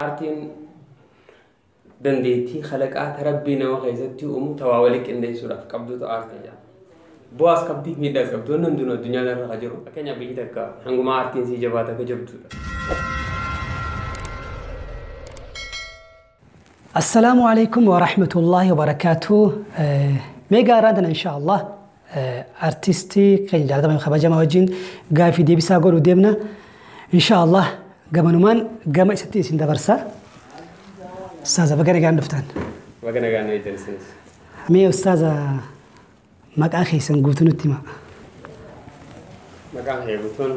Aartiin dandeettii kalaqaa ta Rabbii nama keessatti uumu tawaa walii qindeessuudhaaf qabdutu aartii jedhama. Bu'aas qabdi, miidhaas qabdi. Wanni hundinuu addunyaa irra kan jiru. Fakkeenyaaf, biyyi takka hanguma aartiin sii jabaate akka jabduudha. Assalaamu alaikum wa rahmatullahi wa barakaatuh. Mee gaaraan tana insha Allah artistii keenya jaalatamaa kabajamaa wajjin gaafii deebisaa godhuu deemna. Insha Allah gamanumaan gama isatti isin dabarsa. Ustaaza, baga nagaan dhuftan. Baga nagaan na eegdan isinis. Mee ustaaza, maqaa keessan guutuu nutti hima. Maqaan kee guutuun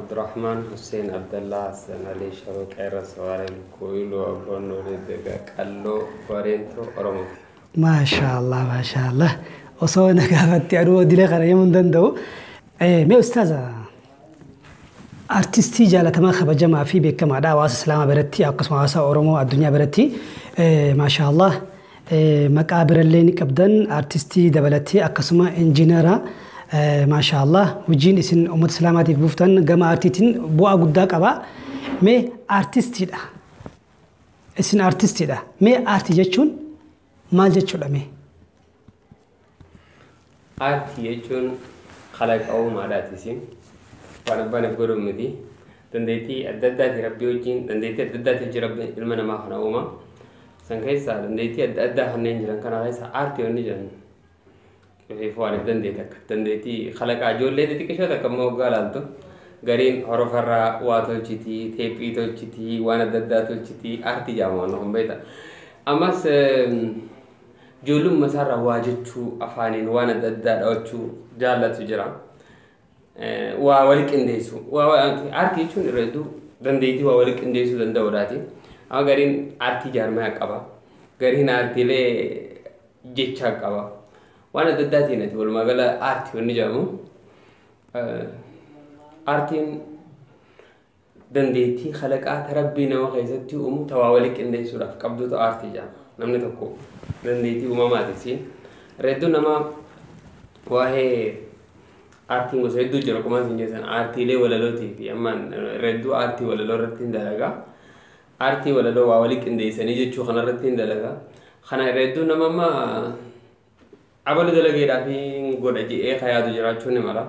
Abdurrahman Hussein Abdallah Hassan Ali Sharoo Qeerransa Waaree Lukkuu Abboonnoo Deddegaa Qalloo Bareentoo Oromooti. Maasha Allah, maasha Allah. Osoo na gaafatte aduu dila kana himuu hin danda'u. Mee ustaaza, artistii jaalatamaa, kabajamaa fi beekamaadha hawaasa Islaamaa biratti, akkasuma hawaasa Oromoo addunyaa biratti. Maasha Allah, maqaa birallee ni qabdan artistii dabalatee, akkasuma injiinara. Maasha Allah, hojiin isin uummata Islaamaatiif buuftan gama aartiitiin bu'aa guddaa qaba. Mee artistiidha. Isin artistiidha. Mee aartii jechuun maal jechuudha mee? Aartii jechuun kalaqa uumaadhaati isin. Waan abbaan if godhu miti. Dandeettii adda addaati Rabbii wajjin, dandeettii adda addaati hojii Rabbi ilma namaa kana uuma. San keessaa dandeettii adda addaa kanneen jiran kana keessa aartii wanni jiran ofiif waan hin dandeette akka dandeettii kalaqaa ijoollee xixiqqishoo takka immoo waggaa ilaaltu gariin horofarraa waa tolchitii, teephii tolchitii, waan adda addaa tolchitii, aartii jedhama waan kun beekta. Ammas ijoollummaa isaarraa waa jechuu, afaaniin waan adda addaa dhawachuu jaallatu jira. Waa wali qindeessu. Aartii jechuun irra hedduu dandeettii waa wali qindeessuu danda'uudhaati. Amma gariin aartii jaarmayaa qaba. Gariin aartiilee jechaa qaba. Waan adda addaatiin ati walumaa gala aartii wanni jedhamu. Aartiin dandeettii kalaqaa ta Rabbii nama keessatti uumu tawaa wali qindeessuudhaaf qabdutu aartii jedhama. Namni tokko dandeettii uumamaati siin. Irra hedduu nama waa'ee aartiin gosa hedduu jira, akkuma isin jettan aartiilee walalootii fi amma irra hedduu aartii walaloo irratti hin dalagaa. Aartii walaloo waa wali qindeessanii jechuu kanarratti hin dalagaa. Kana irra hedduu nama amma abalu dalageedhaaf hin godha jedhee ka yaadu jiraachuu ni mala.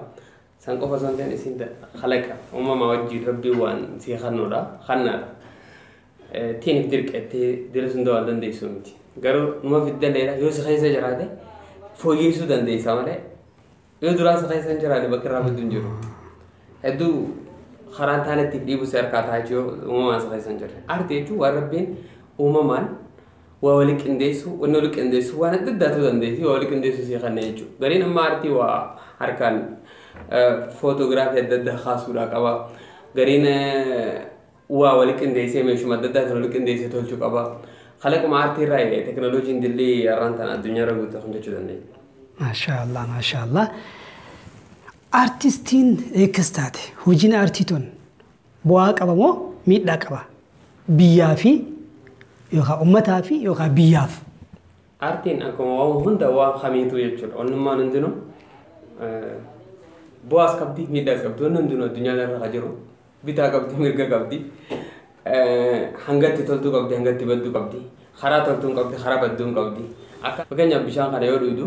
San qofa osoo hin ta'in isin kalaqa uumamaa wajjin Rabbiin waan sii kennuudha. Kennaadha. Ittiin if dirqettee dila sun waan dandeessu miti. Garuu numa fiddaleedha, yoo si keessa jiraate fooyyessuu dandeessa malee yoo duraa si keessa hin jiraanne bakka irraa fiddu hin jiru. Hedduu karaan taane ittiin dhiibu si harkaa ta'a jechuun uumamaan si keessa hin jirre. Aartii jechuun waan Rabbiin uumamaan waa wali qindeessu, wanni wali qindeessu waan adda addaa ta'uu dandeessi, waa wali qindeessu si kanne jechuudha. Gariin amma aartii waa harkaan footogiraafii adda addaa kaasuudhaa qaba. Gariin waa wali qindeessee meeshuma adda addaatiin wali qindeessee tolchuu qaba. Kalaquma aartii irraa teknooloojiin dillii har'aan tana addunyaa irra guutuu kan jechuu dandeenya. Maasha Allah, maasha Allah. Artistiin eekkas taate hojiin aartii tun bu'aa qaba moo miidhaa qaba? Biyyaa fi yookaan uummataa fi yookaan biyyaaf. Aartiin akkuma waan hunda waan kamiitu jechuudha. Onnummaan hundinuu bu'aas qabdi, miidhaas qabdi. Wanni hundinuu addunyaa irra kan jiru bitaa qabdi, mirga qabdi. Hangatti toltuu qabdi, hangatti badduu qabdi. Karaa toltuun qabdi, karaa badduun qabdi. Akka fakkeenyaaf bishaan kana yoo dhugdu,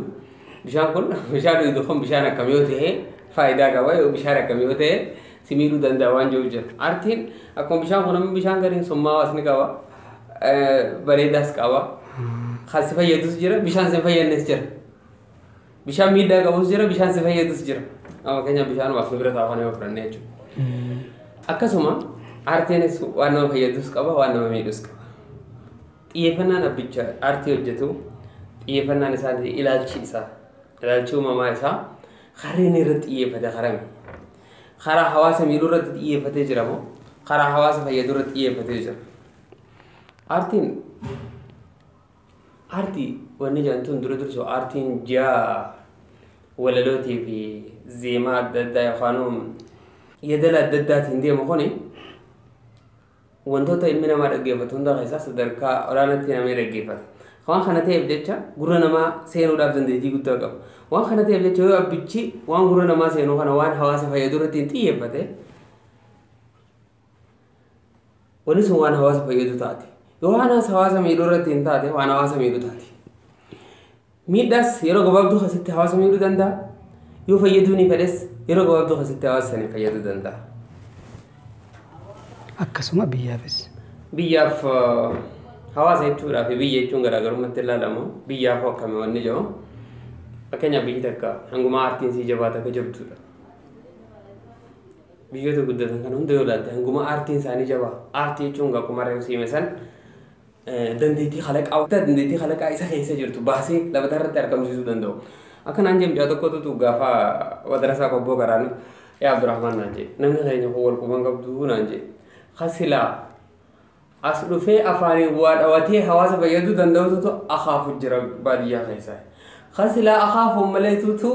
bishaan kun, bishaan dhugdu kun bishaan akkam yoo ta'e faayidaa qaba, yoo bishaan akkam yoo ta'e si miidhuu danda'a waan jiru jira. Aartiin akkuma bishaan kun, amma bishaan gariin summaawaas ni qaba, bareedaas qaba. Kan si fayyadus jira, bishaan si fayyadnes jira. Bishaan miidhaa qabus jira, bishaan si fayyadus jira. Amma fakkeenyaaf bishaan as nu bira taa'u kana yoo fudhanne jechuudha. Akkasuma aartiinis waan nama fayyadus qaba, waan nama miidhus qaba. Xiyyeeffannaan abbicha aartii hojjetu, xiyyeeffannaan isaa, ilaalchi isaa, ilaalchi uumamaa isaa karri inni irratti xiyyeeffate karami. Karaa hawaasa miidhuu irratti xiyyeeffatee jira moo karaa hawaasa fayyaduu irratti xiyyeeffatee jira? Aartiin, aartii wanni jedhamtuun dura dursoo aartiin ji'a walalootii fi zeemaa adda addaa yookaan yeedala adda addaatiin deemu kuni wantoota ilmi namaa dhaggeeffatu hunda keessaa sadarkaa olaanaatti namni dhaggeeffata. Waan kana ta'eef jecha gurra namaa seenuudhaaf dandeettii guddaa qaba. Waan kana ta'eef jecha yoo abbichi waan gurra namaa seenuu kana waan hawaasa fayyadu irratti hin xiyyeeffate Wanni sun waan hawaasa fayyadu taate. Yoo waan hawaasa miidhuu irratti hin taate waan hawaasa miidhuu taate. Miidhaas yeroo gabaabduu keessatti hawaasa miidhuu danda'a. Yoo fayyaduu ni fedhes yeroo gabaabduu keessatti hawaasa sanii fayyaduu danda'a. Akkasuma biyyaafis. Biyyaaf hawaasa jechuudhaa fi biyya jechuun garaagarummaatti ilaalamu. Biyyaaf akkami wanni jedhu. Fakkeenyaaf biyyi takka hanguma aartiin sii jabaata akka jabduudha. Biyyoota guddatan kan hunda yoo ilaalte hanguma aartiin isaanii jabaa. Aartii jechuun akkuma reefu siime san dandeettii kalaqaa dandeettii kalaqaa isa keessa jirtu baasee lafa irratti argamsiisuu danda'u. Akka naan jee mucaa tokkotu gaafa madarasaa qobboo karaan yaa Abdurrahman naan jee namni keenya kun wal quban qabdu naan jee. Kasilaa as dhufee afaaniin waa dhawatee hawaasa fayyaduu danda'utu akaafu jira baadiyyaa keessaa. Kasilaa akaafuun maleetutu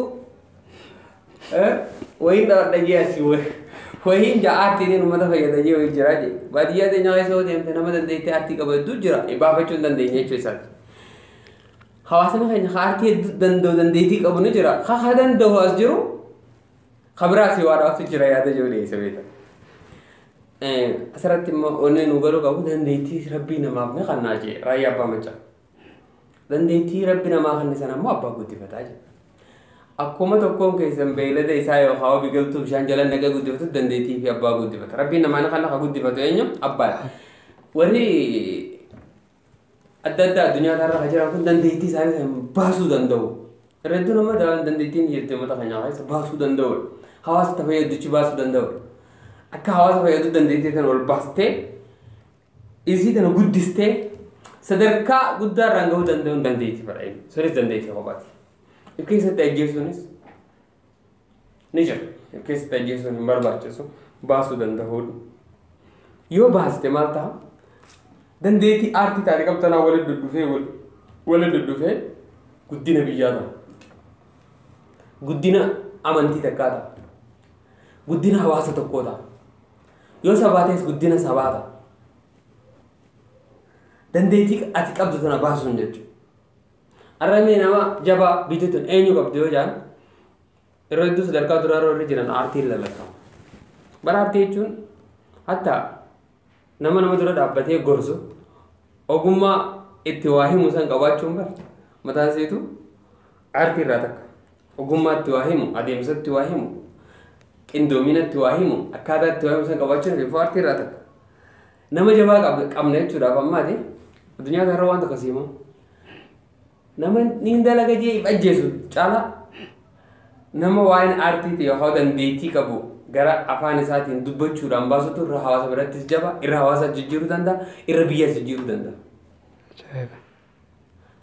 wayiin dhawadha jee asii wayiin ja'a aartiin uummata fayyada jee wayii jira jee. Baadiyyaa teenya keessa yoo deemte nama dandeettii aartii qabu hedduu jira baafachuu hin dandeenye jechuu isaati. Hawaasni keenya aartii hedduu danda'u dandeettii qabu ni jira. Ka danda'u as jiru ka biraa asii waa dhawatu jira yaada jiru dhiyeessa beekta. Asirratti immoo onnee nu galuu qabu dandeettii rabbii namaaf ni kannaa jee raayyaa abbaa macaa. Dandeettii rabbi namaa kanne sana immoo abbaa guddifataa jira. Akkuma tokkoon keessan beeylada isaa yookaan biqiltuu bishaan jala naqee guddifatu dandeettii fi abbaa guddifata. Rabbiin namaa kana kan guddifatu eenyu abbaadha. Warri adda addaa addunyaa irra kan jiran kun dandeettii isaanii sana baasuu danda'u. Irra hedduu nama dandeettiin jirti uummata keenyaa keessa baasuu danda'u. Hawaasa fayyadduchi baasuu danda'u. Akka hawaasa fayyadu dandeettii kana ol baastee isii kana guddistee sadarkaa guddaa irraan gahuu danda'uun dandeettii fedha. Sunis dandeettii kophaati. If keessatti ajjeesuunis ni jira. If keessatti ajjeesuun hin barbaachisu baasuu danda'uun. Yoo baaste maal ta'a? Dandeettii aartii taate qabtanaa waliin duddufee guddina biyyaa ta'a. Guddina amantii takkaa ta'a. Guddina hawaasa tokkoo ta'a. Yoo sabaa ta'es guddina sabaa ta'a. Dandeettii ati qabdu tana baasuun jechuudha. Arramee nama jabaa biyyi tun eenyu qabdu yoo jedhan yeroo hedduu sadarkaa duraa warri jiran aartiin lallakamu. Bara aartii jechuun hatta nama nama dura dhaabbatee gorsu ogummaa itti waa himu san qabaachuun bara mataan isiitu aartii irraa takka. Ogummaa itti waa himu, adeemsa itti waa himu, qindoomina itti waa himu, akkaataa itti waa himu san qabaachuun reefu aartii irraa takka. Nama jabaa qabna jechuudhaaf ammaati addunyaa kanarra waan tokko siima. Nama ni dalaga jee if ajjeesu caala nama waa'een aartii yookaan dandeettii qabu gara afaan isaatiin dubbachuudhaan baasutu irra hawaasa birattis jaba, irra hawaasa jijjiiruu danda'a, irra biyyas jijjiiruu danda'a.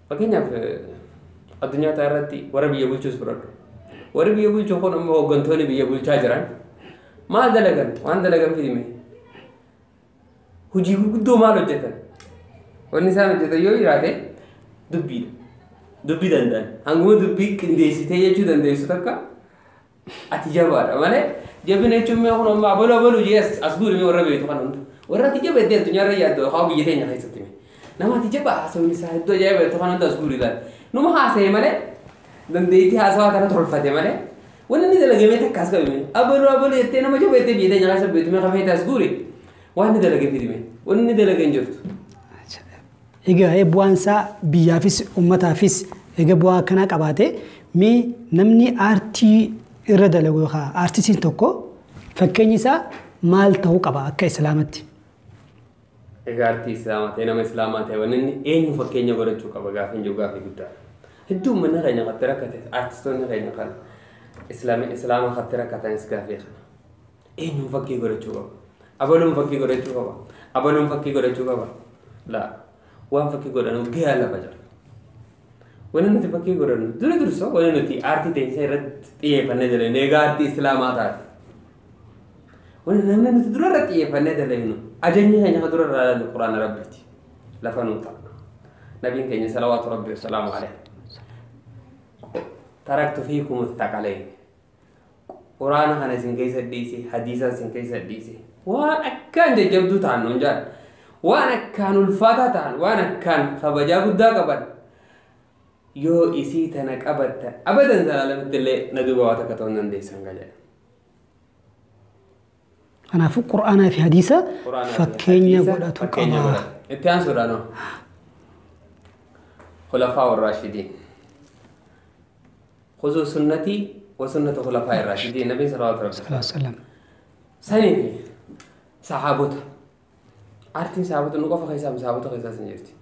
Fakkeenyaaf addunyaa kana irratti warra biyya bulchus fudhadhu. Warri biyya bulchu kun ammoo hooggantoonni biyya bulchaa jiran maal dalagan? Waan dalagan fidime. Hojii gurguddoo maal hojjetan? Wanni isaan hojjetan yoo jiraate dubbiidha. Dubbii danda'an. Hanguma dubbii qindeessitee jechuu dandeessu takka ati jabaadha malee jabina jechuun mee kun amma abaluu abaluu jee as guurimee warra beektu kan hunda. Warra ati jaba iddoo addunyaarra yaaddu yookaan biyya teenya keessatti mee. Nama ati jaba haasawni isaa iddoo ajaa'iba beektu kan hunda as guuri ilaali. Numa haasa'e malee dandeettii haasawaa kana tolfate malee wanni inni dalagamee takka as qabime abaluu abaluu jettee nama jaba jettee biyya teenya keessa beektu mee kafeete as guuri waan inni dalage fidime wanni inni dalage hin jirtu. Egaa bu'aan isaa biyyaafis uummataafis egaa bu'aa akkanaa qabaate mee namni aartii irra dalagu yookaan aartistiin tokko fakkeenyi isaa maal ta'uu qaba akka islaamatti? Egaa aartii islaamaa ta'e nama islaamaa ta'e wanni inni eenyu fakkeenya godhachuu qaba gaafa hin jiru gaafii guddaadha. Hedduu uummanni keenya qatti rakkate aartistoonni keenya kan islaama qatti rakkatanis gaafii kana. Eenyuun fakkii godhachuu qaba? Abaluun fakkii godhachuu qaba? Abaluun fakkii godhachuu qaba? Laa. Waan fakkii godhannu gahaa lafa jira. Wanni nuti fakkii godhannu dura dursa wanni nuti aartii teessee irratti xiyyeeffannee dalagnu egaa aartii islaamaa taate. Wanni namni nuti dura irratti xiyyeeffannee dalagnu ajajni keenya kan dura irraa ilaallu quraana rabbiiti. Lafa nuu ta'a. Nabiin keenya salawaatu rabbi wasalaamu alayhi. Taraktu fiikum thaqalayn. Quraana kana isin keessa dhiise, hadiisa isin keessa dhiise. Waan akkaan jajjabduu ta'an nuun jedhan. Waan akkaan ulfaataa ta'an, waan akkaan kabajaa guddaa qaban yoo isii tana qabattan abadan zalaalamitti illee na duuba waa takka ta'uu hin dandeessan gaa jedha. Kanaafuu Qur'aanaa fi hadiisa fakkeenya godhatu qaba. Itti aansuudhaan khulafaa warraashidiin. Khuzuu sunnatii wa sunnata khulafaa irraashidiin nabiin salawaatu rabbi. Sallam. Sanii fi sahaabota. Aartiin sahaabota nu qofa keessaa sahaabota keessaas hin jirti.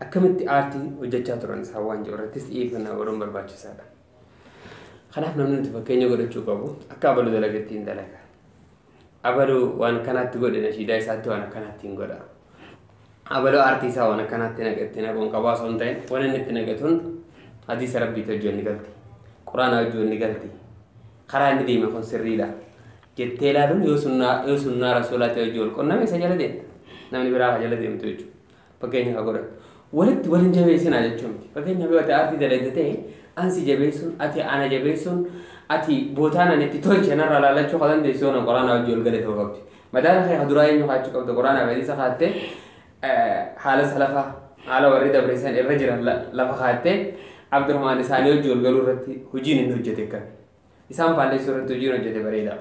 Akkamitti aartii hojjechaa turan isaan waan jiru irrattis xiyyeeffannaa godhuun barbaachisaadha. Kanaaf namni nuti fakkeenya godhachuu qabu akka abaluu dalagatti hin dalaga. Abaluu waan akkanaatti godhe nashiidaa isaatti waan akkanaatti hin godha. Abaluu aartii isaa waan akkanaatti itti naquun qabaa osoo hin ta'in waan inni itti naqatuun hadiisa rabbiitti hojii inni galti. Quraana hojii inni galti. Karaa inni deeme kun sirriidha. Jettee ilaaluun yoo sunnaa rasuulaatti hojii ol qonname isa jala deemta. Namni biraa ka jala deemtu jechuudha. Fakkeenya ka godhatu. Walitti waliin jabeessinaa jechuun miti. Fakkeenyaaf yoo ati aartii dalagde ta'e ansi jabeessuun ati ana jabeessuun ati bootaan ani itti tolche narraa laalachuu kan dandeessu yoo quraana hojii ol gale ta'uu qabdi. Madaala kee duraa eenyu kaachuu qabda quraana fi hadiisa kaattee haala salafaa haala warri dabreessan irra jiran lafa kaattee Abdurrahmaan isaanii hojii ol galuu irratti hojiin inni hojjete akkami. Isaan faalleessuu irratti hojiin hojjete bareeda.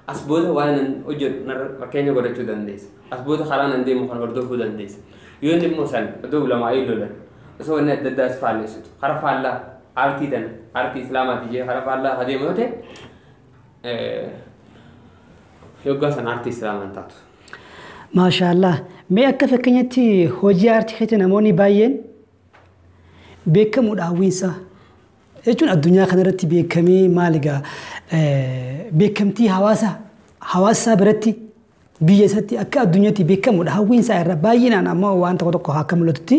As booda waan hojjedhu fakkeenya godhachuu dandeessa. As booda karaa nan deemu kan hordofuu dandeessa. Yoo inni immoo san oduu ulamaa lolan osoo inni adda addaas faalleessitu karaa faallaa aartii tana aartii islaamaati jee karaa faallaa adeemu yoo ta'e yoggaa san aartii islaamaan taatu. Maashaallah. Mee akka fakkeenyatti hojii aartii keessatti namoonni baay'een beekamuudha hawwiinsa. Jechuun addunyaa kanarratti beekamee maal egaa beekamtii hawaasa isaa biratti biyya isaatti akka addunyaatti beekamuudha hawwiinsa irra baay'inaan ammoo waan tokko tokko akka mul'atutti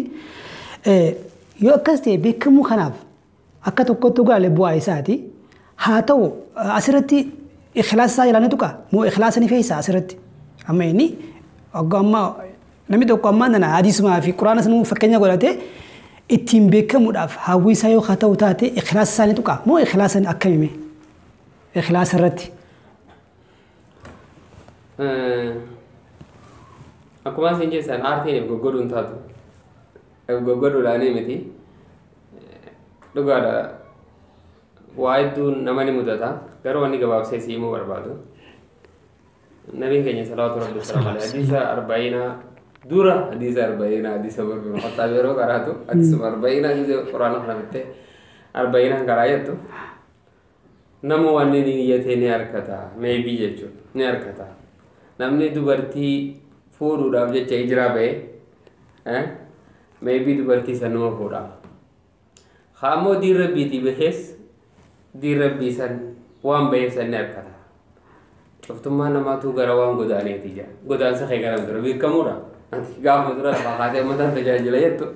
yoo akkas ta'e beekamuu kanaaf akka tokkotti gaale bu'aa isaati haa ta'u asirratti ikhlaasa isaa ilaalee tuqa moo ikhlaasa ni fe'isa asirratti amma inni amma namni tokko ammaa nana hadiisumaa fi quraana sanuu fakkeenya godhatee ittiin beekamuudhaaf hawwii isaa yoo haa ta'u taate ikhlaasa isaa ni tuqa moo ikhlaasa akkamime ikhlaasa irratti. Akkuma isin jettan aartiin if goggoduun taatu if goggoduudhaanii miti dhugaadha waa hedduun nama ni mudata garuu wanni gabaabsee si himuu barbaadu. Nabiin keenya salawaatu rabbi salaamu alayhi hadiisa arba'iinaa dura hadiisa arba'iinaa hadiisa Umar bin Khattaab yeroo qaraatu hadiisuma arba'iinaa hadiisa quraana kana bittee arba'iinaan karaa jettu nama waan inni niyyatee ni harkata meebii jechuudha ni harkata. Namni dubartii fuudhuudhaaf jecha hijiraa ba'e meebii dubartii sanuma fuudha. Haa ammoo diin rabbiitii bahees diin rabbii san waan baheef san ni harkata. Cuftummaa namaatu gara waan godaaneeti jira. Godaansa kee gara dura beekamuudha. Ati gaafa dura lafaa kaatee uummataan tajaajila jettu.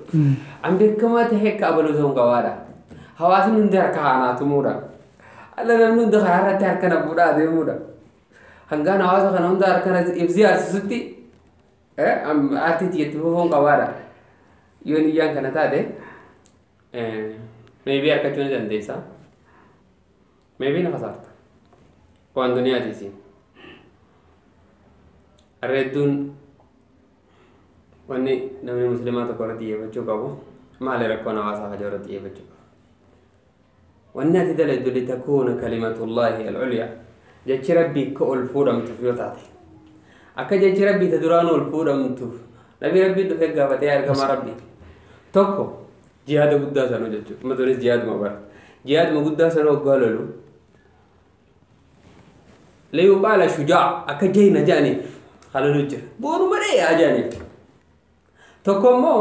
An beekamaa ta'e akka abaluu ta'uun qabaadha. Hawaasni hundi harka haanaa tumuudha. Alla namni hundi karaa irratti harka na fuudhaa adeemuudha. Hangaan hawaasa kana hunda harka na ibsii arsisutti aartii itti fufuun qabaadha. Yoo niyyaan kana taate meebii harkachuu ni dandeessa. Meebii na kasaarta. Waan duniyaatiisi. Harreedduun wanni namni musliimaa tokko irratti xiyyeeffachuu qabu maali rakkoon hawaasaa fajaa irratti xiyyeeffachuu qabu. Wanni ati daladdu litakuuna kalimatullaahi al-ulyaa jechi rabbii akka ol fuudhamtuuf yoo taate akka jechi rabbii ta duraan ol fuudhamtuuf nabi rabbii dhufee gaafatee argamaa rabbii tokko jihaada guddaa sanuu jechuudha. Amma tunis jihaaduma bara jihaaduma guddaa sanuu waggaa lolu liyuqaala shujaa akka jayna jedhaniif halalu jira boonu malee yaa jedhaniif tokko immoo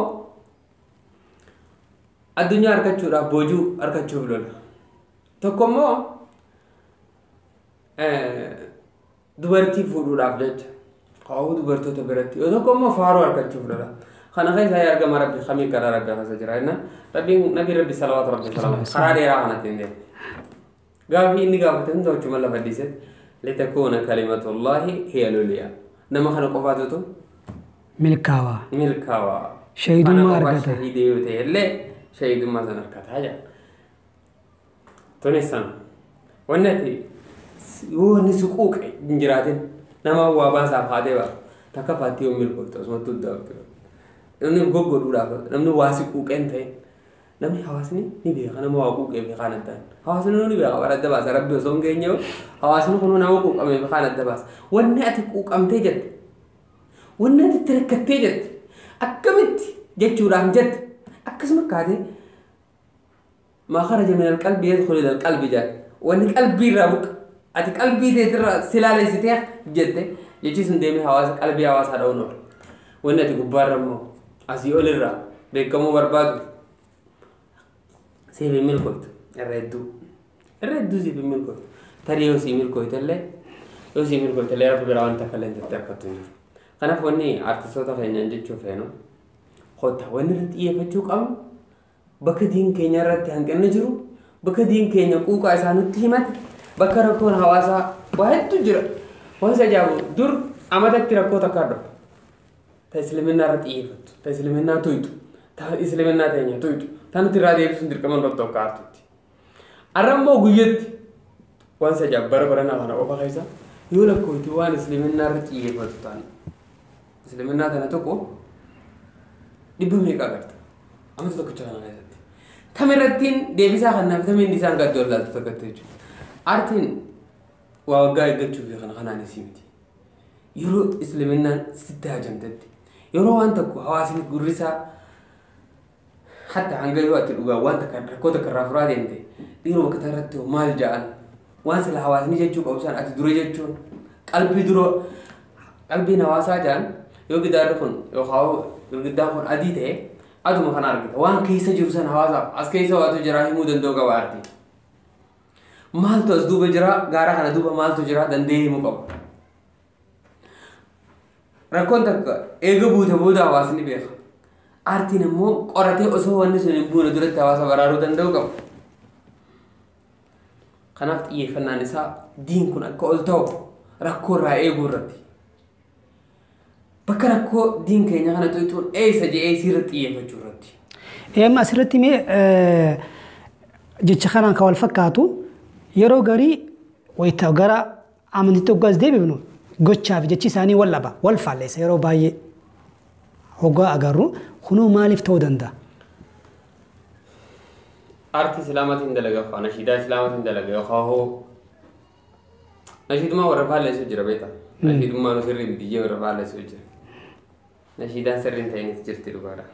addunyaa harkachuudhaaf boojuu harkachuuf lola tokko immoo dubartii fuudhuudhaaf jecha qaawuu dubartoota biratti yoo tokko immoo faaruu harkachuuf lola kana keessa yaa argama rabbi kamii karaa rabbi keessa jira jenna rabbiin nabi rabbi salawaatu rabbi salaam karaa dheeraa kanatti hin deemu gaafii inni gaafate hunda hojjuma lafa dhiise litakuuna kalimatullaahi hiya lulyaa nama kana qofaatutu milkaawaa milkaawaa shahiidummaa argata shahiidee yoo ta'e illee shahiidummaa sana argataa jira tunis sana wanni ati yoo inni si quuqe hin jiraatin nama waa baasaaf haatee ba'a takka faatti yoo milkoofte osumatti uddaafte namni goggodhuudhaaf namni waa si quuqe hin ta'in Namni hawaasni ni beeka nama waa quuqee fi kaan addaan. Hawaasni ni beeka waan adda baasa rabbi osoo hin geenye hawaasni kun nama quuqamee fi kaan adda baasa. Wanni ati quuqamtee jette, wanni ati itti rakkattee jette, akkamitti jechuudhaan jette akkasuma kaatee maa kharaja min alqalbi yadkhulu ila alqalbi jedha. Wanni qalbii irraa buqqa ati qalbii teetirraa silaalessitee jette jechi sun deemee hawaasa qalbii hawaasaa dha'uun oola. Wanni ati gubbaarra immoo asii olirraa beekamuu barbaadu siif hin milkooytu irra hedduu. Irra hedduu siif hin milkooytu. Tarii yoo sii milkooyte illee yoo sii milkooyte illee rabbi biraa wanta akka illee jettee akkattu hin jiru. Kanaaf wanni artistoota keenyaan jechuu feenu kottaa wanni irratti xiyyeeffachuu qabnu bakka diin keenya irratti hanqinni jiru bakka diin keenya quuqaa isaa nutti himate bakka rakkoon hawaasaa waa hedduu jira. Waan isa ajaa'ibu dur amatatti rakkoo takka dhufa. Ta isliminnaa irratti xiyyeeffattu, ta isliminnaa tuytu, ta isliminnaa teenya tuytu, ta nuti irraa deebisuun dirqama nurratti akka aartutti. Har'a immoo guyyatti waan isa ajaa'ibu bara baranaa kana qofa keessa yoo lakkooyti waan isliminnaa irratti xiyyeeffatu ta'an isliminnaa tana tokko dhibba meeqa agarta amata tokkicha kana keessatti. Tamirrattiin deebisaa kanaaf tamiin isaan gaddu wallaaltu tokkotti jechuudha. Aartiin waa waggaa eeggachuu fi kana kanaan isii miti. Yeroo isliminnaan sitti hajamtetti yeroo waan tokko hawaasni gurrisaa hatta hanga yoo ati dhugaa waan takka rakkoo takka irraa furaa deemte dhiiroo bakka irratti maal ja'an waan sila hawaasni jechuu qabu san ati dura jechuun qalbii dura qalbiin hawaasaa ja'an yoo gidaarri kun yookaan girgiddaan kun adii ta'e aduma kana argita waan keessa jiru san hawaasaaf as keessa waatu jira himuu danda'u qaba aartii. Maaltu as duuba jira gaara kana duuba maaltu jira danda'ee himuu qaba. Rakkoon takka eega buute booda hawaasni beeka. Aartiin immoo qoratee osoo wanni sun hin buune duratti hawaasa baraaruu danda'u qaba. Kanaaf xiyyeeffannaan isaa diin kun akka ol ta'u rakkoo irraa eeguu irratti. Bakka rakkoo diin keenya kana tuytuun eessa jedhee isii irratti xiyyeeffachuu irratti. Amma asirratti mee jecha kanaan kan wal fakkaatu yeroo garii wayita gara amantiitti hoggaas deebifnu gochaaf jechi isaanii wal dhaba wal faalleessa yeroo baay'ee hoggaa agarru kunuu maaliif ta'uu danda'a? Aartii islaamaatiin dalaga faa nashiidaa islaamaatiin dalaga yookaan hoo nashiidummaa warra faalleessu jira beektaa? Nashiidummaa nu sirrii miti jee warra faalleessu jira. Nashiidaan sirriin ta'inis jirti dhugaadha.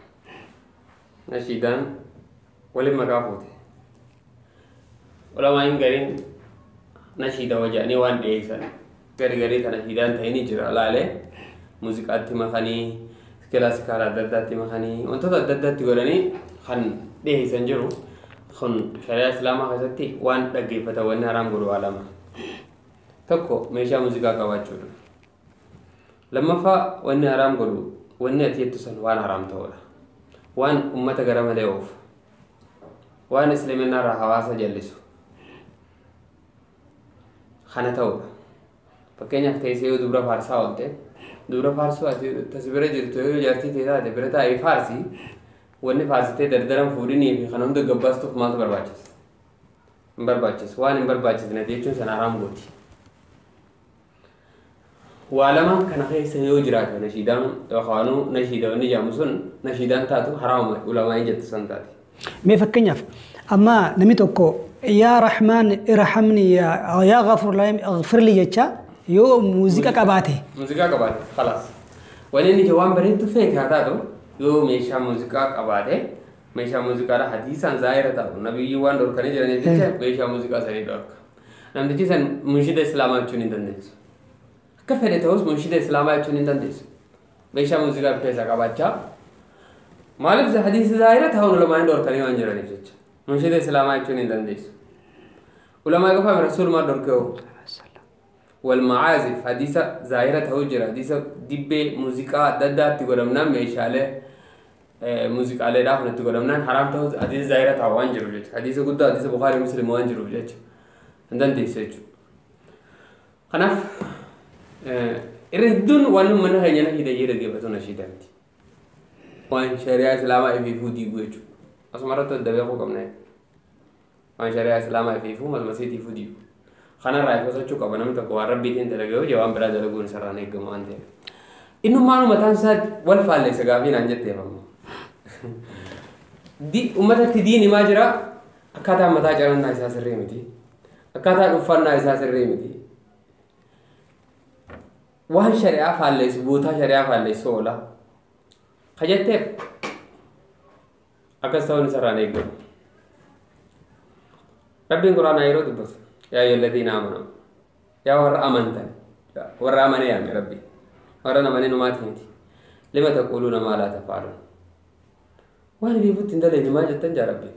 Nashiidaan waliin maqaa fuute. Ulamaan gariin nashiida waja'anii waan dhiyeessan gari garii kan nashiidaan ta'inii jira laalee muuziqaatti makanii kilaasikaala adda addaatti makanii wantoota adda addaatti godhanii kan dhiyeessan jiru. Kun shari'aa islaamaa keessatti waan dhaggeeffatan wanni haraam godhu waa lama. Tokko meeshaa muuziqaa qabaachuudha. Lammaffaa wanni haraam godhu wanni ati jettu san waan haraam ta'uudha. Waan ummata gara malee oofu. Waan islaminaa irraa hawaasa jallisu. Kana ta'uudha. Fakkeenyaaf teessee yoo dubra faarsaa oolte dubra faarsuu ati tasi bira jirtu yoo jaartii ta'e taate bira taa'ee faarsi wanni faarsitee dardaran fuudhinii fi kan hunda gabbaastuuf maaltu barbaachisa? Hin barbaachisu. Waan hin barbaachisne jechuun sana haraam gooti. Waa lama kana keessa yoo jiraate nashiidaan yookaanuu nashiida wanni jedhamu sun nashiidaan taatu haraama ulamaa jettu san taate. Mee fakkeenyaaf amma namni tokko yaa Rahmaan irhamni yaa Ghafuur ighfir li jecha yoo muuziqaa qabaate. Muuziqaa qabaate khalaas. Wanni inni waan bareeddu feete haa taatu yoo meeshaa muuziqaa qabaate meeshaa muuziqaadha hadiisaan zaahira ta'u nabiyyi waan dhorkanii jiraniif jecha meeshaa muuziqaa sanii dhorka. Namtichi san munshida islaamaa jechuun hin dandeessu. Akka fedhe ta'us munshida islaamaa jechuun hin dandeessu. Meeshaa muuziqaa keessaa qabaachaa maaliif hadiisa zaahira ta'uun ulamaan dhorkanii waan jiraniif jecha munshida islaamaa jechuun hin dandeessu. Ulamaa qofa rasuulumaa dhorkee hoo. والمعازف حديثة ظاهرة هجرة حديثة دبة موسيقى adda addaatti godhamnaan meeshaalee muuziqaaleedhaaf itti godhamnaan haraam ta'uu hadiisa zaahira ta'u waan jiruuf jecha hadiisa guddaa hadiisa Bukaarii Muslim waan jiruuf jecha hin dandeessu jechuudha. Kanaaf irra hedduun waan uummanni keenya nashiida jee dhaggeeffatu nashiida miti. Waan shari'aa islaamaa ifiifuu diiguu jechuudha. Asuma irratti adda beekuu qabna. Waan shari'aa islaamaa ifiifuu malmasiitiifuu diigu. Kanarraa ifasachuu qaba namni tokko waan rabbiitiin dalagee hojii waan biraa dalaguun isarraan eegamu waan ta'eef. Innummaan mataan isaa wal faalleessa gaafii naan jetteef ammoo. Uummatatti diin himaa jira. Akkaataa mataa cirannaa isaa sirrii miti. Akkaataan uffannaa isaa sirrii miti. Waan shari'aa faalleessu bootaa shari'aa faalleessu oola. Kajetteef akkas ta'uun isarraan eeggamu. Rabbiin quraanaa yeroo dubbatu yaa ayyuhalladiina aamanu yaa warra amantan warra amanee yaame rabbi warra amanee numaati miti lima taquuluuna maa laa taf'aluun waan ifiifutti hin dalayne maal jettan jaa rabbi.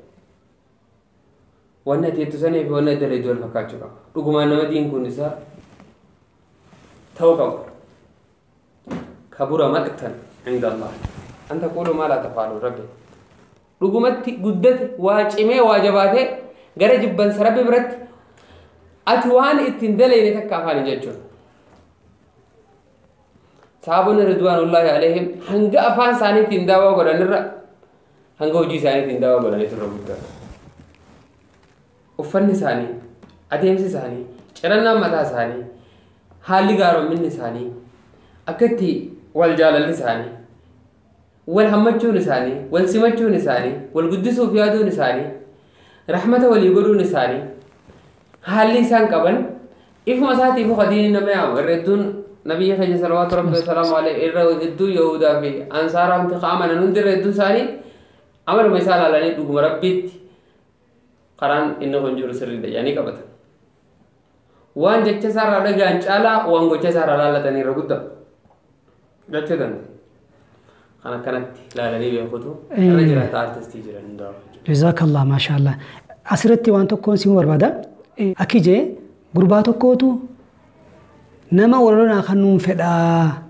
Wanni ati jettu sanii fi wanni ati dalaydu wal fakkaachuu qaba. Dhugumaan nama diin kun isaa ta'uu qaba. Kabura maqtan inda Allah an taquulu maa laa taf'aluun rabbi. Dhugumatti guddate waa cimee waa jabaatee gara jibbansa rabbi biratti ati waan ittiin dalayne takka afaan jechuudha. Sahaabonni ridwaanullaahi alayhim hanga afaan isaaniitiin daawaa godhanirra hanga hojii isaaniitiin daawaa godhaniitu irra guddaa. Uffanni isaanii, adeemsi isaanii, cirannaan mataa isaanii, haalli gaaromminni isaanii, akka itti wal jaalalli isaanii, wal hammachuun isaanii, wal simachuun isaanii, wal guddisuuf yaaduun isaanii, rahmata walii godhuun isaanii, haalli isaan qaban ifuma isaatiif diinii nama yaamu irra hedduun nabiyya keenya salawaatu rabbi wasalaamu alayhi irra hedduu Yahudaa fi Ansaaraa hundi amanan hundi irra hedduun isaanii amaluma isaa ilaalanii dhuguma rabbiitti karaan inni kun jiru sirriidha jedhanii qabatan. Waan jecha isaarraa dhagaan caalaa waan gocha isaarraa laallatanii irra guddaa jechuu danda'a. Kan akkanatti ilaalanii beekutu irra jiraata artistii jiran hundaa. Jazaakallah maashaallah. Asirratti waan tokkoon si barbaada. Akki jee gurbaa tokkootu nama walolonaa kan nuun fedhaa.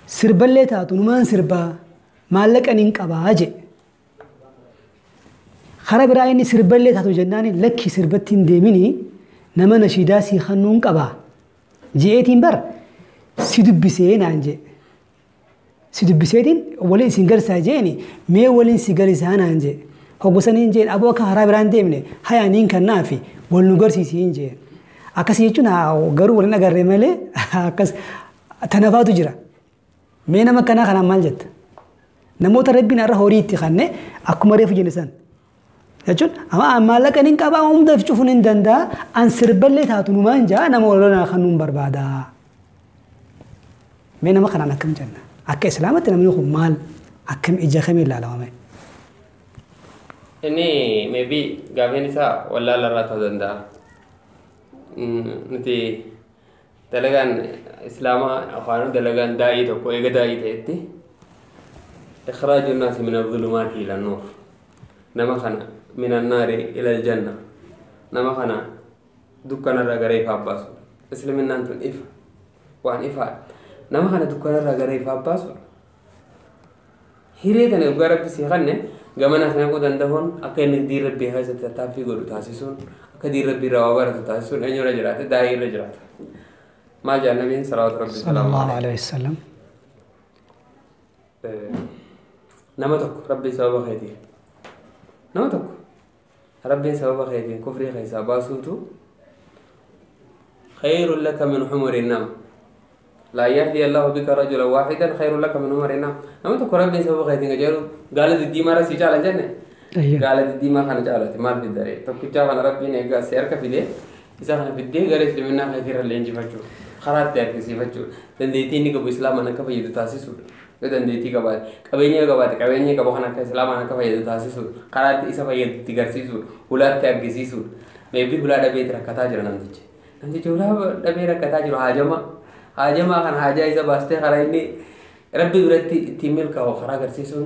Sirballee taatu numaan sirbaa maallaqa niin qabaa jee. Kara biraa inni sirballee taatu jennaan lakki sirbatti hin deemini nama nashiidaa sii kan nuun qabaa. Je'eetiin bar si dubbisee naan jee. Si dubbiseetiin waliin isin garsaa jeeni mee waliin si garsaa naan jee. Hoggosaniin jeen aboo akka karaa biraan deemne hayaa niin kannaafi wal nu garsiisiin jeen. Akkasii jechuun garuu waliin agarree malee akkas tanafaatu jira. Mee nama akkanaa kanaan maal jetta? Namoota rabbiin har'a horii itti kanne akkuma reefu jenne san. Jechuun amma maallaqa niin qabaa hundaaf cufuun hin danda'a an sirballee taatu numaan jaa nama walolaa kan nuun barbaada. Mee nama kanaan akkam jenna? Akka islaamatti namni kun maal akkam ija kamiin ilaalama? Inni maybe gaafiin isaa wallaala irraa ta'uu danda'a. Nuti dalagaan islaamaa afaan dalagaan daa'ii tokko eega daa'ii ta'etti ikhraaju naasi min adh-dhulumaati ila an-nuur. Nama kana min an-naari ila al-janna. Nama kana dukkanarraa gara ifaa baasudha. Islaminaan tun ifa. Waan ifaadha. Nama kana dukkanarraa gara ifaa baasudha. Hiree tana dhugaa rabbi sii kanne gamana sana naquu danda'uun akka inni diin rabbii keessatti tattaaffii godhu taasisuun akka diin rabbii irraa waa baratu taasisuun eenyu irra jiraata daa'ii irra jiraata. Maal jedha nabiin salawaatu rabbii Sallallahu alayhi wasallam. Nama tokko rabbiin sababa keetiin nama tokko rabbiin sababa keetiin kufrii keessaa baasuutu khayrun laka min humuri nam. لا يهدي الله بك رجلا واحدا خير لك من عمر النعم. نما تكو ربي سبب خيتين جارو قال دي ما راسي جال جنة. قال دي ما خنا جالت مال في الدري تكو جا خنا ربي نيغا سيرك في دي إذا خنا في دي غير اسلامنا خير اللي انجي فچو خرات تيار كسي فچو دنديتي ني كبو اسلام انا كفيدو تاسيسو دنديتي كبا قبيني كبا قبيني كبو خنا اسلام انا كفيدو تاسيسو خرات إسا فيدو تيغرسيسو ولا تيار كسيسو ميبي ولا دبيت ركتا جرا نمتي نمتي ولا دبي ركتا جرا هاجما hajamaa kan hajaa isa baastee karaa inni rabbi biratti ittiin milkaa'u karaa agarsiisuun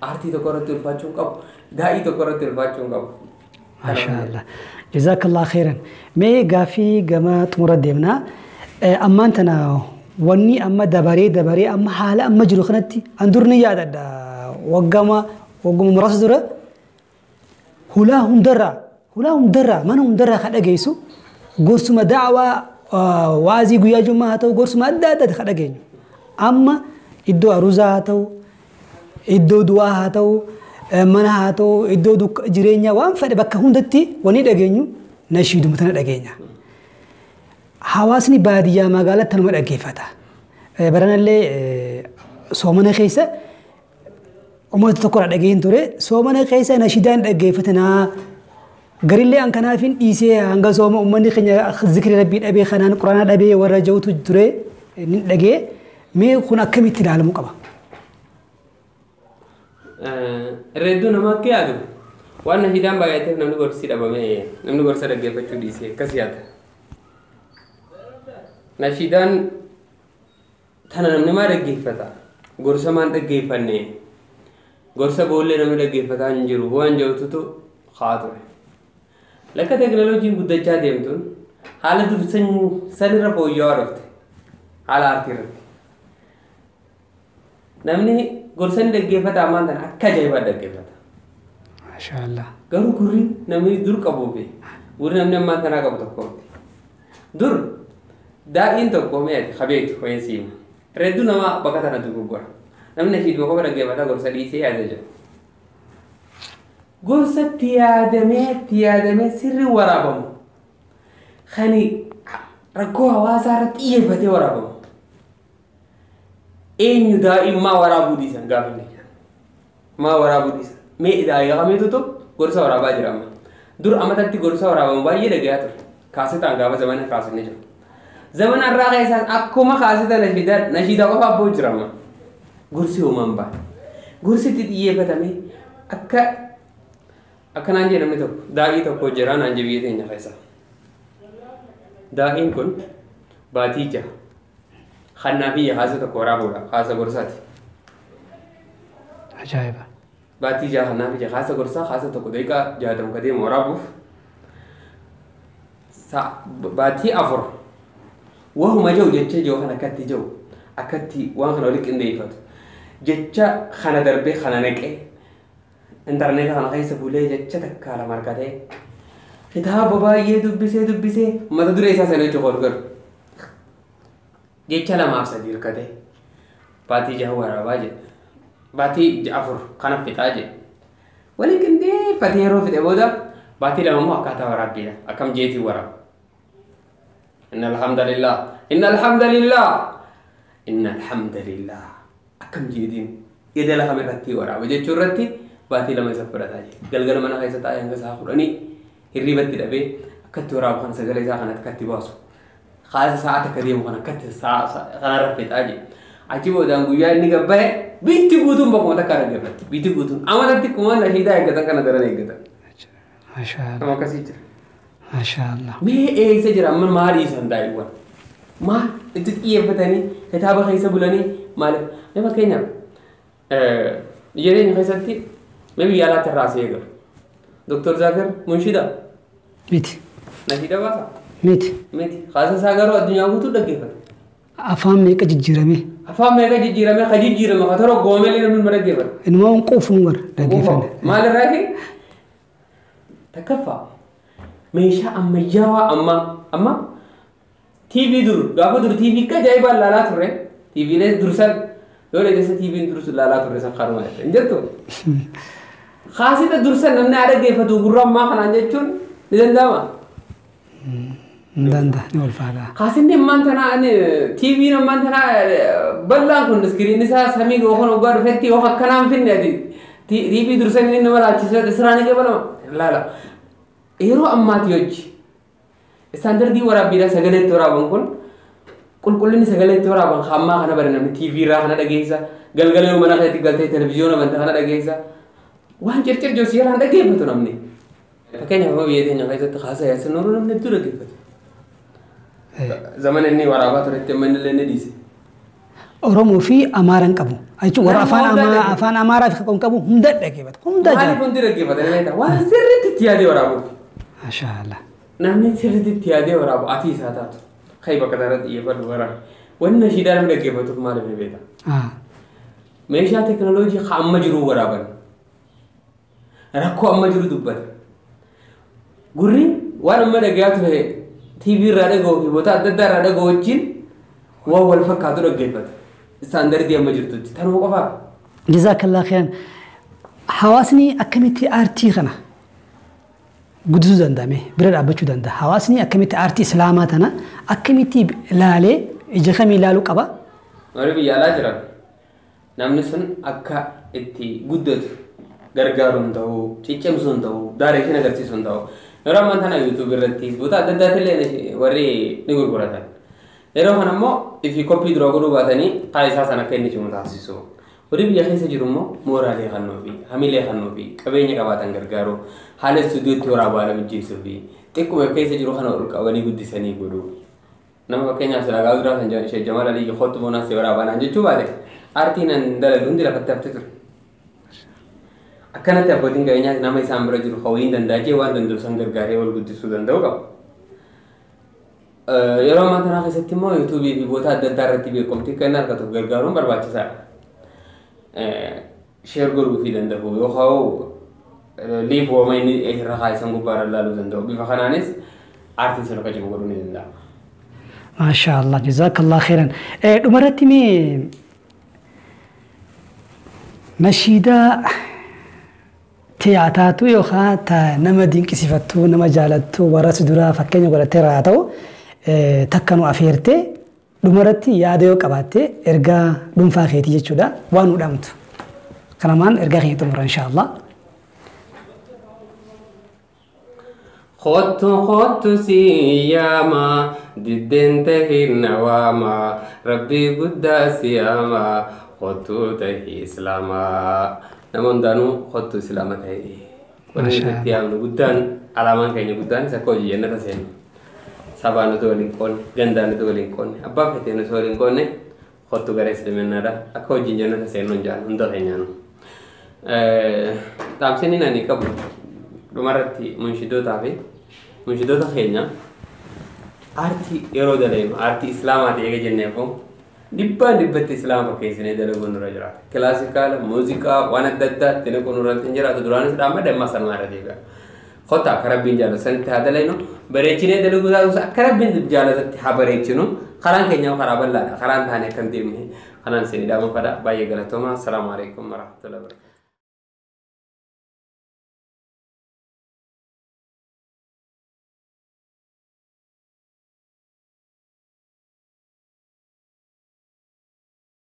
aartii tokko irratti ulfaachuu hin qabu daa'ii tokko irratti ulfaachuu hin qabu. Maashaallah. Jazaakallah khairan. Mee gaafii gama xumura deemnaa. Ammaan tana wanni amma dabaree dabaree amma haala amma jiru kanatti an dur ni yaadadha. Waggama wagguma muraasa dura hulaa hundarraa mana hundarraa kan dhageessu gorsuma da'awaa waazii guyyaa jummaa haa ta'u gorsuma adda addaati kan dhageenyu. Amma iddoo aruuzaa haa ta'u, iddoo du'aa haa ta'u, mana haa ta'u, iddoo jireenyaa waan fedhe bakka hundatti wanni dhageenyu nashiiduma tana dhageenya. Hawaasni baadiyyaa magaalatti tanuma dhaggeeffata. Baranallee soomana keessa Uummata tokko irraa dhageen ture. Soomana keessa nashiidaan dhaggeeffatanaa. Garillee an kanaaf hin dhiisee hanga sooma uummanni keenya zikri rabbii dhabee kanaan quraana dhabee warra jirutu ture ni dhagee. Mee kun akkamitti ilaalamuu qaba? Irra hedduu nama akka yaadu waan nashiidaan baay'ateef namni gorsi dhabame, namni gorsa dhaggeeffachuu dhiisee akkas yaada. Nashiidaan tana namni maa dhaggeeffata? Gorsa maan dhaggeeffanne? Gorsa boollee namni dhaggeeffataa hin jiru waan jedhutu haa ture. Lakka teekinooloojiin guddachaa deemtuun haala dur sanirra fooyya'aa dhufte haala aartii irratti. Namni gorsa ni dhaggeeffata, ammaan tana akka ajaa'ibaa dhaggeeffata. Maashaallah. Garuu gurri namni dur qabuu fi gurri namni ammaan tanaa qabu tokko miti. Dur daa'iin tokko mi'aati kabeetu wayii siima. Reedduu namaa bakka tana dogoggora. Namni nashiiduma qofa dhaggeeffata gorsa dhiisee yaada jedhu. Gorsa itti yaadamee itti yaadamee sirri waraabamu. Kani rakkoo hawaasaa irratti xiyyeeffatee waraabamu. Eenyu daa'immaa waraabuu dhiisan gaafa inni jedhan. Maa waraabuu dhiisan? Mee daa'ima kamiitutu gorsa waraabaa jira amma? Dur amatatti gorsa waraabamu baay'ee dhagayaa ture. Kaasetaan gaafa zamana kaasanii jiru. Zamana irraa keessaan akkuma kaaseta nashiidaa nashiidaa qofa abboo jira amma. Gorsi uumaan baane. Gorsi itti xiyyeeffatamee akka akkanaan jedhe namni tokko daa'ii tokko jira naan jedhe biyya teenya keessa. Daa'iin kun baatii 6 kannaa fi haasa tokko waraabuudha, haasa gorsaati. Ajaa'iba. Baatii 6 kannaa fi haasa gorsaa haasa tokko daqiiqaa 60 ka deemu waraabuuf baatii 4 wahuma jiru jecha jiru kan akkatti jiru akkatti waan kana walitti qindeeffatu jecha kana darbee kana naqee intarneeta kana keessa bulee jecha takka lama argatee kitaaba baay'ee dubbisee dubbisee mata duree isaa sana jechuun ol galu jecha lamaaf sadii hirkatee baatii 6 waraabaa jedhe, baatii 4 kana fixaa jedhe, waliin qindeeffatee yeroo fixe booda baatii 2 immoo akkaataa waraabbiidha akkam jeetii waraaba. Inna alhamdulillah, inna alhamdulillah, inna alhamdulillah akkam jeetiin edela kam irratti waraaba jechuu irratti baatii 2 isa fudhataa jedhe. Galgala mana keessa taa'ee hanga sa'a 10 hirribatti dhabee akkatti waraabu kana sagalee isaa kana akkatti baasu. Haasa sa'a takka deemu kana akkatti sa'a kanarra fixaa jedhe. Achi boodaan guyyaa inni gabbaa'e biitti guutuun bakkuma takka dhaggeeffatti. Biitti guutuun amatatti kuma nashiidaa eeggatan kana daran eeggatan. Maashaallah. Nama akkasii jira. Maashaallah. Mee eessa jira amma maa dhiisan daa'imman? Maa itti xiyyeeffatanii kitaaba keessa bulanii maaliif? Mee fakkeenyaaf jireenya keessatti mee biyya alaatti irraa asii eegalu. Doktor Zaakir Munshida Miti. nashiida baasa? Miti. Miti. Haasa isaa garuu addunyaa guutuu dhaggeeffata. Afaan meeqa jijjiirame? Afaan meeqa jijjiirame? Ka jijjiirame ka toroo goomelee namni nama dhaggeeffata. Inuma waan quufuun bara dhaggeeffanne. Maal irraa fi takkaffaa meeshaa ammayyaawaa amma amma TV dur gaafa dur TV akka ajaa'ibaan laalaa turre, TVlee dursan yoo dheedessa TVn dursu laalaa turre san kanuma jette hin jettu. Haasita dursan namni haa dhaggeeffatu gurra ammaa kanaan jechuun ni danda'ama. Hin danda'a, ni ulfaata. Haasinni ammaan tanaa TVn ammaan tanaa bal'aan kun iskiriin isaa samii yookaan waggaa dhufetti yoo akkanaan finne ati TV dursan inni nama laalchisee siraan ni qabalama laala. Yeroo ammaati hojii istaandardii waraabbiidhaa sagalee itti waraaban kun qulqullinni sagalee itti waraaban hammaa kana bare namni TV irraa kana dhageessa, galgala yoo mana keessatti galtee televiziyoona bante kana dhageessa, waan circir jiru seeraan dhaggeeffatu namni. Fakkeenyaaf amma biyya teenya keessatti haasa yaasa nooruu namni hedduu dhaggeeffatu. Zamana inni waraabaa turetti amma inni illee ni dhiise. Oromoo fi Amaaraan qabu. Jechuun warra Nama afaan hunda Amaaraa dhaggeeffatu. Afaan Amaaraa fi kan qabu hunda dhaggeeffatu. Hunda Maaliif jira. hundi dhaggeeffatan beektaa? Waan sirriitti itti yaadee waraabuuf. Maashaallah. Namni sirriitti itti yaadee waraabu ati isaa taatu. Kai bakka kanarratti xiyyeeffadhu waraabu. Wanni nashiidaa namni dhaggeeffatuuf maaliif ni beektaa? Meeshaa teekinooloojii kan amma jiru waraaban. Rakkoo amma jiru dubbata. Gurri waan amma dhagayaa ture TV irraa dhaga'uu fi boota adda addaa irraa dhaga'u wajjin waan wal fakkaatu dhaggeeffata. Istaandardii amma jirtutti. Tanuma qofaaf. Jazaakallah khairan. Hawaasni akkamitti aartii kana guddisuu danda'ame bira dhaabbachuu danda'a? Hawaasni akkamitti aartii islaamaa tana akkamitti ilaalee ija kamii ilaaluu qaba? Warri biyya alaa jiran namni sun akka itti guddatu gargaaruun ta'uu, ciccimsuun ta'uu, direction agarsiisuun ta'uu. Yeroo ammaa tana YouTube irratti boota adda addaatti illee warri ni gurguratan. Yeroo kana immoo ifi koppii dura godhuu baatanii karaa isaa sana akka inni cimu taasisu. Horii biyya keessa jiru immoo mooraalee kennuu fi hamilee kennuu fi qabeenya qabaatan gargaaru, haala istuudiyootti waraabaa haala mijeessuu fi xiqquma keessa jiru kana ol qabanii guddisanii godhu. Nama fakkeenyaaf silaa gaafa duraa san Sheek Jamaal Aliyyi kottu boonaa si waraabaa naan jechuu baate aartiin an dalagu hundi lafatti hafte ture. Akkanatti abbootiin qabeenyaas nama isaan bira jiru hawwiin danda'a jee waan danda'u san gargaaree ol guddisuu danda'u qaba. Yeroo ammaa kana keessatti immoo yuutuubii fi boota adda addaa irratti beekumtii akka inni argatuuf gargaaruun barbaachisaadha. Share godhuu fi danda'u yookaan liif wooma inni irra kaa'isan gubbaarra ilaaluu danda'u. Bifa kanaanis aartiin sun akka cimu godhuu ni danda'a. Maashaa Allah, jazaakallah khairan. Dhumarratti mee nashiidaa tiyaataatu yookaan ta nama dinqisiifattu, nama jaalattu, warra si duraa fakkeenya godhateera haa ta'u, takka nu afeertee dhumarratti yaada yoo qabaatte ergaa dhuunfaa keetii jechuudha waan nu dhamtu. Kanamaan ergaa keenya xumura inshaallah. Kottu kottu si yaama, diddeen tahin waama, rabbii guddaa si yaama, kottu tahi islaamaa. Nama hundaanuu kottu islaama ta'e. Wanni nuti yaamnu guddaan alaamaan keenya guddaan isa akka hojii jannata seenu. Sabaan nuti waliin qoonne, gandaan nuti waliin qoonne, abbaa fetee nuti waliin qoonne, kottu gara islaminaadha. Akka hojiin jannata seenu hin jaan hunda keenyaanu. Dhaamsinni ani qabu dhumarratti munshidootaa fi munshidoota keenya aartii yeroo daleenu aartii islaamaati eega jenneefuu dhibbaan dhibbatti islaama fakkeessinee dalaguun nurra jiraata. Kilaasikaala, muuziqaa, waan adda addaa itti naquun nurratti hin jiraatu. Duraanis dhaammadde ammas sanumaa irra deebi'a. Kottaa akka rabbiin jaallatu sanitti haa dalaynu, bareechinee dalaguu taatus akka rabbiin jaallatatti haa bareechinu. Karaan keenya karaa bal'aadha. Karaan taane akka hin deemne kanaan isin dhaamu fadha. Baay'ee galatooma. Assalaamu alaikum warahmatullahi wabarakatuh.